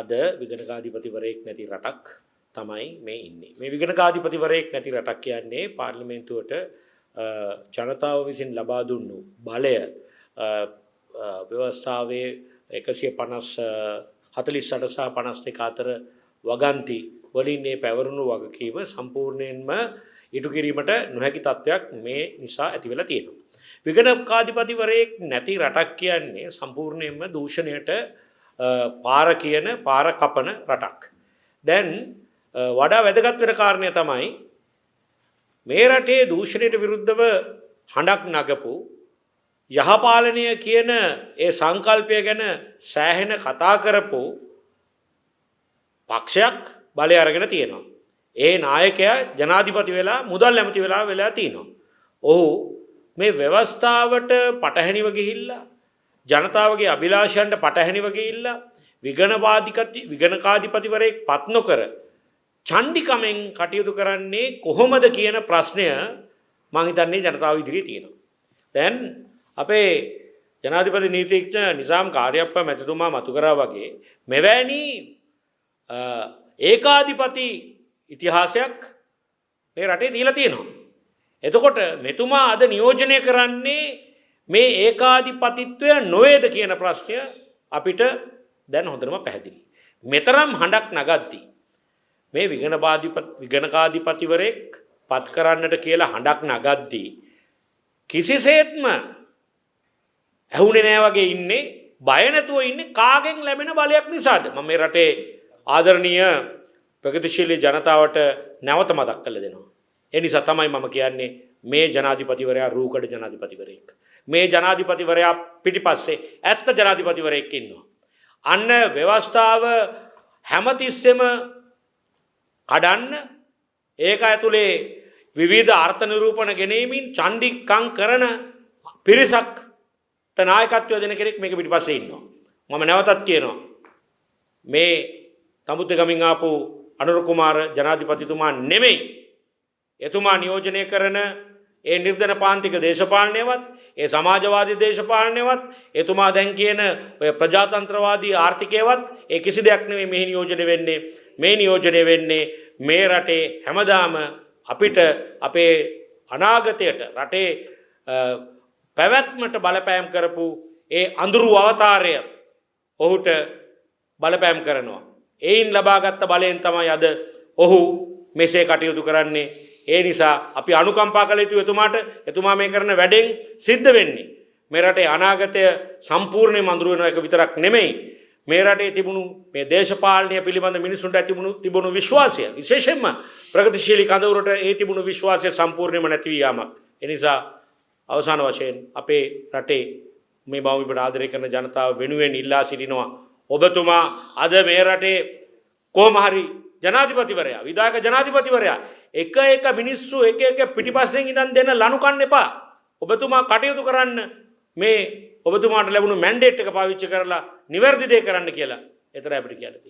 අද විගණකාධිපතිවරයෙක් නැති රටක් තමයි මේ ඉන්නේ. මේ විගණකාධිපතිවරයෙක් නැති රටක් කියන්නේ පාර්ලිමේන්තුවට ජනතාව විසින් ලබා දුන්නු බලය ව්‍යවස්ථාවේ 150 48 සහ 52 අතර වගන්ති වලින් මේ පැවරුණු වගකීම සම්පූර්ණයෙන්ම ඉටු කිරීමට නොහැකි තත්ත්වයක් මේ නිසා ඇති වෙලා තියෙනවා. විගණකාධිපතිවරයෙක් නැති රටක් කියන්නේ සම්පූර්ණයෙන්ම දූෂණයට පාර කියන පාර කපන රටක්. දැන් වඩා වැදගත් වෙන කාරණය තමයි මේ රටේ දූෂණයට විරුද්ධව හඬක් නගපු, යහපාලනය කියන ඒ සංකල්පය ගැන සෑහෙන කතා කරපු පක්ෂයක් බලය අරගෙන තියෙනවා. ඒ නායකයා ජනාධිපති වෙලා, මුදල් ඇමති වෙලා වෙලා තිනවා. ඔහු මේ ව්‍යවස්ථාවට පටහැනිව ගිහිල්ලා, ජනතාවගේ අභිලාෂයන්ට පටහැනිව ගිහිල්ලා, විගණකාධිපතිවරයෙක් පත් නොකර චණ්ඩිකමෙන් කටයුතු කරන්නේ කොහොමද කියන ප්‍රශ්නය මං හිතන්නේ ජනතාව ඉදිරියේ තියෙනවා. දැන් අපේ ජනාධිපති නීතිඥ නිසාම් කාරියප්ප මැතිතුමා මතු කරා වගේ මෙවැනි ඒකාධිපති ඉතිහාසයක් මේ රටේ තියලා තියෙනවා. එතකොට මෙතුමා අද නියෝජනය කරන්නේ මේ ඒකාධිපතිත්වය නොවේද කියන ප්‍රශ්නය අපිට දැන් හොඳටම පැහැදිලි. මෙතරම් හඬක් නගද්දී, මේ විගණකාධිපතිවරයෙක් පත් කරන්නට කියලා හඬක් නගද්දී කිසිසේත්ම ඇහුනේ නෑ වගේ ඉන්නේ, බය නැතුව ඉන්නේ කාගෙන් ලැබෙන බලයක් නිසාද? මම මේ රටේ ආදරණීය ප්‍රගතිශීලී ජනතාවට නැවත මතක් කරලා දෙනවා. ඒ නිසා තමයි මම කියන්නේ මේ ජනාධිපතිවරයා රූකඩ ජනාධිපතිවරයෙක්. මේ ජනාධිපතිවරයා පිටිපස්සේ ඇත්ත ජනාධිපතිවරයෙක් ඉන්නවා. අන්න ව්‍යවස්ථාව හැමතිස්සෙම කඩන්න, ඒක ඇතුලේ විවිධ අර්ථ නිරූපණ ගෙනීමින් චණ්ඩිකම් කරන පිරිසක් නායකත්වය දෙන කෙනෙක් මේක පිටිපස්සේ ඉන්නවා. මම නැවතත් කියනවා, මේ තමුද්දගමින් ආපු අනුර කුමාර ජනාධිපතිතුමා නෙමෙයි. එතුමා නියෝජනය කරන ඒ නිර්ධන පාන්තික දේශපාලනයවත්, ඒ සමාජවාදී දේශපාලනයවත්, එතුමා දැන් කියන ඔය ප්‍රජාතන්ත්‍රවාදී ආර්ථිකයවත් ඒ කිසි දෙයක් නෙමෙයි මෙහි නියෝජනය වෙන්නේ. මේ නියෝජනය වෙන්නේ මේ රටේ හැමදාම අපිට අපේ අනාගතයට, රටේ පැවැත්මට බලපෑම් කරපු ඒ අඳුරු අවතාරය ඔහුට බලපෑම් කරනවා. එයින් ලබාගත්ත බලයෙන් තමයි අද ඔහු මෙසේ කටයුතු කරන්නේ. ඒ නිසා අපි අනුකම්පා කළ යුතු එතුමාට. එතුමා මේ කරන වැඩෙන් සිද්ධ වෙන්නේ මේ රටේ අනාගතය සම්පූර්ණයෙන්ම අඳුර වෙන එක විතරක් නෙමෙයි. මේ රටේ තිබුණු මේ දේශපාලනය පිළිබඳ මිනිසුන්ට ඇතිබුණු තිබුණු විශ්වාසය, විශේෂයෙන්ම ප්‍රගතිශීලී කඳවුරට ඒ තිබුණු විශ්වාසය සම්පූර්ණයෙන්ම නැති වී යාමක්. ඒ නිසා අවසාන වශයෙන් අපේ රටේ මේ බෞද්ධ ආදරය කරන ජනතාව වෙනුවෙන් ඉල්ලා සිටිනවා, ඔබතුමා අද මේ රටේ කොහොම හරි ජනාධිපතිවරයා, විධායක ජනාධිපතිවරයා, එක එක මිනිස්සු එක එක පිටිපස්සෙන් ඉඳන් දෙන ලනු කන්න එපා. ඔබතුමා කටයුතු කරන්න, මේ ඔබතුමාට ලැබුණු මැන්ඩේට් එක පාවිච්චි කරලා නිවැරදි දේ කරන්න කියලා. ඒතරයි අපිට කියන්න තියෙන්නේ.